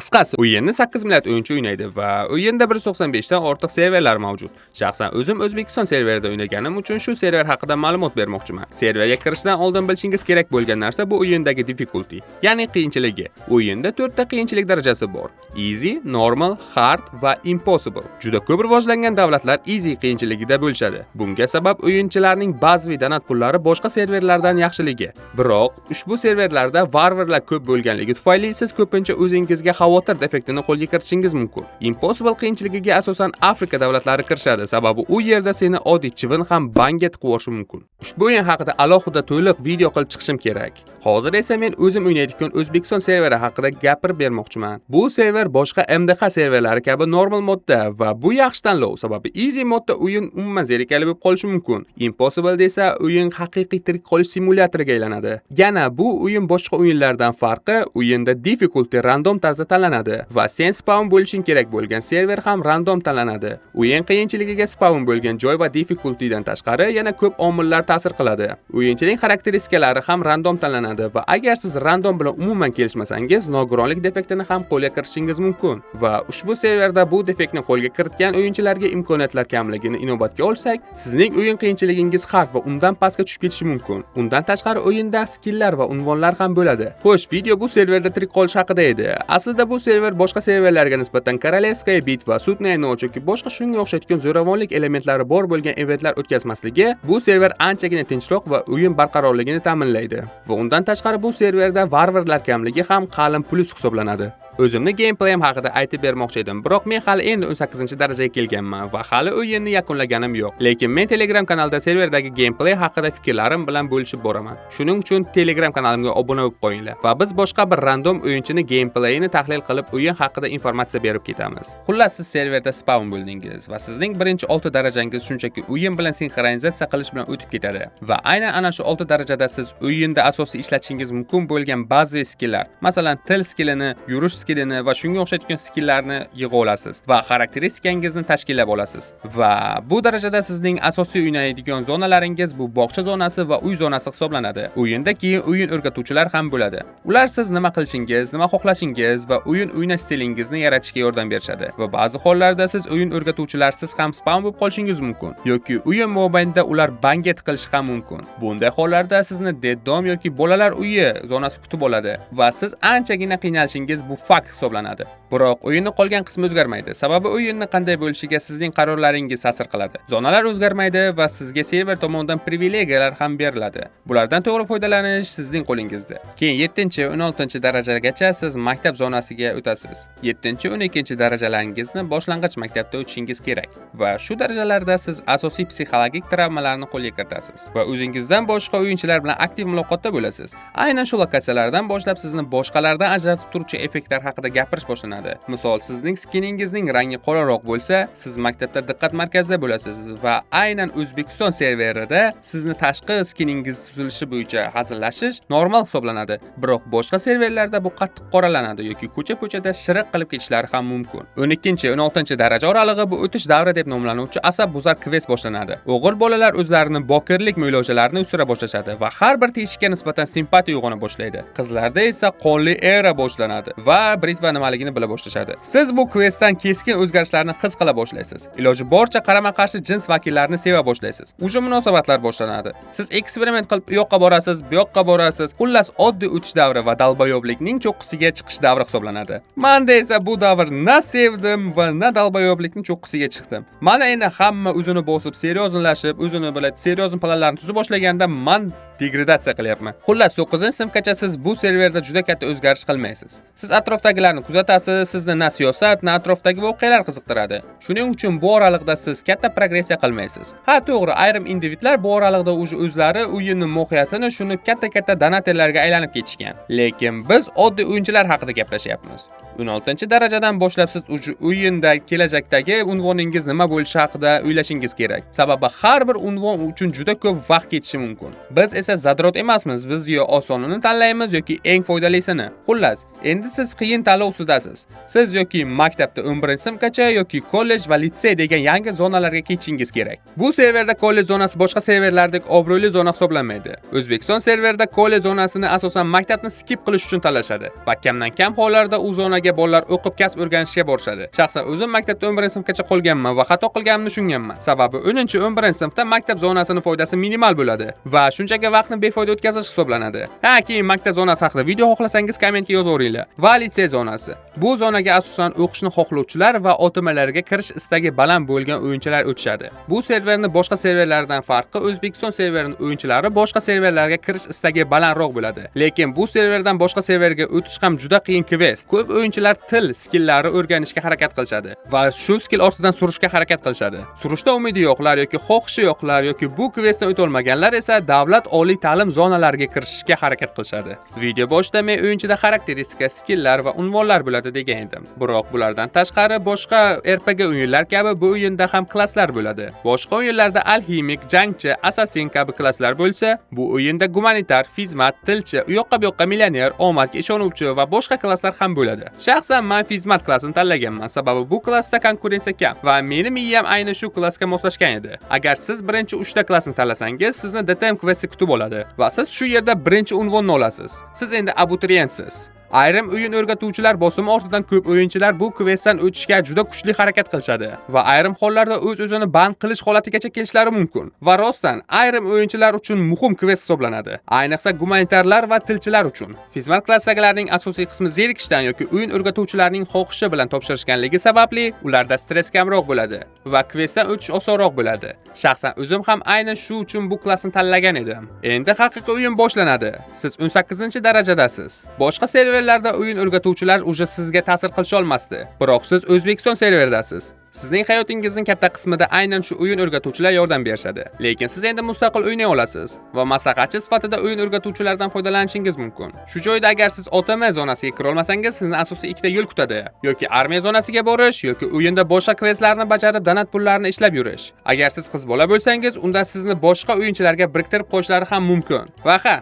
Qisqasi, o'yinni 8 milliard o'yinchi o'ynaydi va o'yinda 195 dan ortiq serverlar mavjud. Shaxsan o'zim O'zbekiston serverida o'ynaganim uchun shu server haqida ma'lumot bermoqchiman. Serverga kirishdan oldin bilishingiz kerak bo'lgan narsa bu o'yindagi difficulty, ya'ni qiyinchiligi. O'yinda 4 ta qiyinchilik darajasi bor: Easy, Normal, Hard va Impossible. Juda ko'p rivojlangan davlatlar Easy qiyinchiligida bo'lishadi. Bunga sabab o'yinchilarning bazaviy donat pullari boshqa serverlardan yaxshiligi. Biroq ushbu serverlarda varvarlar ko'p bo'lganligi tufayli siz ko'pincha o'zingizga xavotir defektini qo'lga kiritishingiz mumkin. Impossible qiyinchiligiga asosan Afrika davlatlari kirishadi, sababi u yerda seni oddiy chivin ham banga tiqib yuborishi mumkin. Ushbu o'yin haqida alohida to'liq video qilib chiqishim kerak. Hozir esa men o'zim o'ynaydigan O'zbekiston serveri haqida gapirib bermoqchiman. Bu server boshqa MDH serverlari kabi normal modda va bu yaxshi tanlov, sababi easy modda o'yin umuman zerikarli bo'lib qolishi mumkin. Impossible desa, o'yin haqiqiy tirik qolish simulyatoriga aylanadi. Yana bu o'yin boshqa o'yinlardan farqi, o'yinda difficulty random tarzda tanlanadi va sen spawn bo'lishing kerak bo'lgan server ham random tanlanadi. O'yin qiyinchiligiga spawn bo'lgan joy va difficultydan tashqari yana ko'p omillar ta'sir qiladi. O'yinchining xarakteristikalari ham random tanlanadi va agar siz random bilan umuman kelishmasangiz, nogironlik defektini ham qo'lga kiritishingiz mumkin va ushbu serverda bu defektni qo'lga kiritgan o'yinchilarga imkoniyatlar kamligini inobatga olsak, sizning o'yin qiyinchiligingiz hard va undan pastga tushib ketishi mumkin. Undan tashqari, o'yinda skilllar va unvonlar ham bo'ladi. Xo'sh, video bu serverda tirik qolish haqida edi. Aslida bu server boshqa serverlarga nisbatan Королевская битва, Судная ночь yoki boshqa shunga o'xshayotgan zo'ravonlik elementlari bor bo'lgan eventlar o'tkazmasligi, bu server anchagina tinchroq va o'yin barqarorligini ta'minlaydi. Va undan tashqari, bu serverda varvarlar kamligi ham qalin plyus hisoblanadi. O'zimni gameplayim haqida aytib bermoqchi edim, biroq men hali endi 18-darajaga kelganman va hali o'yinni yakunlaganim yo'q. Lekin men Telegram kanalda serverdagi gameplay haqida fikrlarim bilan bo'lishib boraman. Shuning uchun Telegram kanalimga obuna bo'lib qo'yinglar va biz boshqa bir random o'yinchini gameplayini tahlil qilib, o'yin haqida informatsiya berib ketamiz. Xullas, siz serverda spawn bo'ldingiz va sizning birinchi 6 darajangiz shunchaki o'yin bilan sinxronizatsiya qilish bilan o'tib ketadi. Va aynan ana shu 6 darajada siz o'yinda asosiy ishlatishingiz mumkin bo'lgan bazaviy skilllar, masalan, til skillini, yurish skillini va shunga o'xshayotgan skilllarni yig'a olasiz va xarakteristikangizni tashkillab olasiz. Va bu darajada sizning asosiy o'ynaydigan zonalaringiz bu bog'cha zonasi va uy zonasi hisoblanadi. O'yinda keyin o'yin o'rgatuvchilar ham bo'ladi. Ular siz nima qilishingiz, nima xohlashingiz va o'yin o'ynash stilingizni yaratishga yordam berishadi. Va ba'zi hollarda siz o'yin o'rgatuvchilarsiz ham spawn bo'lib qolishingiz mumkin yoki o'yin mobaynida ular banga tiqilishi ham mumkin. Bunday hollarda sizni детдом yoki bolalar uyi zonasi kutib oladi va siz anchagina qiynalishingiz bu fakt hisoblanadi. Biroq o'yinni qolgan qismi o'zgarmaydi. Sababi o'yinni qanday bo'lishiga sizning qarorlaringiz ta'sir qiladi. Zonalar o'zgarmaydi va sizga server tomonidan privilegiyalar ham beriladi. Bulardan to'g'ri foydalanish sizning qo'lingizda. Keyin 7-16 darajagacha siz maktab zonasiga o'tasiz. 7-12 darajalaringizni boshlang'ich maktabda o'tishingiz kerak va shu darajalarda siz asosiy psixologik travmalarni qo'lga kiritasiz va o'zingizdan boshqa o'yinchilar bilan aktiv muloqotda bo'lasiz. Aynan shu lokatsiyalardan boshlab sizni boshqalardan ajratib turuvchi effektlar haqida gapirish boshlanadi. Misol, sizning skiningizning rangi qoraroq bo'lsa, siz maktabda diqqat markazida bo'lasiz va aynan O'zbekiston serverida sizni tashqi skiningiz tuzilishi bo'yicha hazillashish normal hisoblanadi. Biroq boshqa serverlarda bu qattiq qoralanadi yoki ko'cha-ko'chada shiriq qilib ketishlari ham mumkin. 12-16 daraja oralig'i bu o'tish davri deb nomlanuvchi asab buzar kvest boshlanadi. O'g'il bolalar o'zlarini bokirlik mo'ylovchalarini o'sira boshlashadi va har bir teshikka nisbatan simpatiya uyg'ona boshlaydi. Qizlarda esa qonli era boshlanadi va britva nimaligini bila boshlashadi. Siz bu kvestdan keskin o'zgarishlarni his qila boshlaysiz. Iloji boricha qarama-qarshi jins vakillarini seva boshlaysiz. Уже munosabatlar boshlanadi. Siz eksperiment qilib u yoqqa borasiz, bu yoqqa borasiz. Xullas, oddiy o'tish davri va долбоёб likning cho'qqisiga chiqish davri hisoblanadi. Manda esa bu davr na sevdim va na долбоёб likning cho'qqisiga chiqdim. Mana endi hamma o'zini bosib, серьёзно lashib, o'zini biladi, серьёзный planlarni tuza boshlaganda man degradatsiya qilyapman. Xullas, 9-sinfgacha siz bu serverda juda katta o'zgarish qilmaysiz. Siz atrofdagilarni kuzatasiz, sizni na siyosat, na atrofdagi voqealar qiziqtiradi. Shuning uchun bu oraliqda siz katta progressiya qilmaysiz. Ha, to'g'ri, ayrim individlar bu oraliqda уже o'zlari o'yinning mohiyatini tushunib, katta-katta donatorlarga aylanib ketishgan. Lekin biz oddiy o'yinchilar haqida gaplashyapmiz. 16 darajadan boshlab siz уже o'yinda kelajakdagi unvoningiz nima bo'lishi haqida o'ylashingiz kerak. Sababi har bir unvon uchun juda ko'p vaqt ketishi mumkin. Biz esa esa задрот emasmiz. Biz yo osonini tanlaymiz yoki eng foydalisini. Xullas, endi siz qiyin tanlov ustidasiz. Siz yoki maktabda 11-sinfgacha yoki kollej va litsey degan yangi zonalarga ketishingiz kerak. Bu serverda kollej zonasi boshqa serverlardek obro'li zona hisoblanmaydi. O'zbekiston serverida kollej zonasini asosan maktabni skip qilish uchun tanlashadi va kamdan kam hollarda u zonaga bolalar o'qib, kasb o'rganishga borishadi. Shaxsan o'zim maktabda 11-sinfgacha qolganman va xato qilganimni tushunganman. Sababi 10-11-sinfda maktab zonasini foydasi minimal bo'ladi va shunchaki vaqtni befoyda o'tkazish hisoblanadi. Ha, keyin maktab zonasi haqida video xohlasangiz, kommentga yozaveringlar. Va litsey zonasi. Bu zonaga asosan o'qishni xohlovchilar va OTMlarga kirish istagi baland bo'lgan o'yinchilar o'tishadi. Bu serverni boshqa serverlardan farqi, O'zbekiston serverining o'yinchilari boshqa serverlarga kirish istagi balandroq bo'ladi. Lekin bu serverdan boshqa serverga o'tish ham juda qiyin kvest. Ko'p o'yinchilar til skillari o'rganishga harakat qilishadi va shu skill ortidan surishga harakat qilishadi. Surishda umidi yo'qlar yoki xohishi yo'qlar yoki bu kvestdan o'tolmaganlar esa davlat oliy ta'lim zonalariga kirishga harakat qilishadi. Video boshida men o'yinchida xarakteristika, skilllar va unvonlar bo'ladi degan edim. Biroq bulardan tashqari boshqa RPG o'yinlar kabi bu o'yinda ham klasslar bo'ladi. Boshqa o'yinlarda alximik, jangchi, asasin kabi klasslar bo'lsa, bu o'yinda gumanitar, fizmat, tilchi, u yoqqa bu yoqqa millioner, omadga ishonuvchi va boshqa klasslar ham bo'ladi. Shaxsan men fizmat klassini tanlaganman, sababi bu klassda konkurensiya kam va meni miyam ayni shu klassga moslashgan edi. Agar siz birinchi uchta klassni tanlasangiz, sizni DTM kvesti kutib oladi va siz shu yerda birinchi unvonni olasiz. Siz endi abituriyentsiz. Ayrim o'yin o'rgatuvchilar bosimi ortidan ko'p o'yinchilar bu kvestdan o'tishga juda kuchli harakat qilishadi va ayrim hollarda o'z-o'zini band qilish holatigacha kelishlari mumkin. Va rostdan ayrim o'yinchilar uchun muhim kvest hisoblanadi. Ayniqsa gumanitarlar va tilchilar uchun. Fizmat klassdagilarning asosiy qismi zerikishdan yoki o'yin o'rgatuvchilarning xohishi bilan topshirishganligi sababli ularda stress kamroq bo'ladi va kvestdan o'tish osonroq bo'ladi. Shaxsan o'zim ham aynan shu uchun bu klassni tanlagan edim. Endi haqiqiy o'yin boshlanadi. Siz 18-darajadasiz. Boshqa serverlarda o'yin o'rgatuvchilar уже sizga ta'sir qilisha olmasdi. Biroq siz O'zbekiston serveridasiz. Sizning hayotingizning katta qismida aynan shu o'yin o'rgatuvchilar yordam berishadi. Lekin siz endi mustaqil o'ynay olasiz va maslahatchi sifatida o'yin o'rgatuvchilardan foydalanishingiz mumkin. Shu joyda agar siz OTM zonasiga kira olmasangiz, sizni asosiy ikkita yo'l kutadi. Yoki armiya zonasiga borish yoki o'yinda boshqa kvestlarni bajarib, donat pullarini ishlab yurish. Agar siz qiz bola bo'lsangiz, unda sizni boshqa o'yinchilarga biriktirib qo'yishlari ham mumkin. Va ha,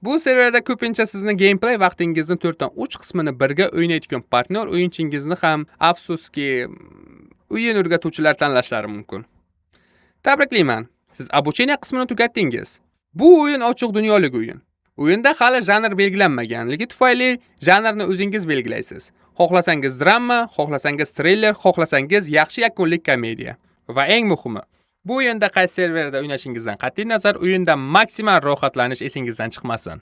bu serverda ko'pincha sizni gameplay vaqtingizni 4 dan 3 qismini birga o'ynayotgan partnyor o'yinchingizni ham, afsuski, o'yin o'rgatuvchilar tanlashlari mumkin. Tabriklayman. Siz обучение qismini tugatdingiz. Bu o'yin ochiq dunyolik o'yin. O'yinda hali janr belgilanmaganligi tufayli janrni o'zingiz belgilaysiz. Xohlasangiz drama, xohlasangiz triller, xohlasangiz yaxshi yakunlik komediya. Va eng muhimi, bu o'yinda qaysi serverda o'ynashingizdan qat'iy nazar o'yinda maksimal rohatlanish esingizdan chiqmasin.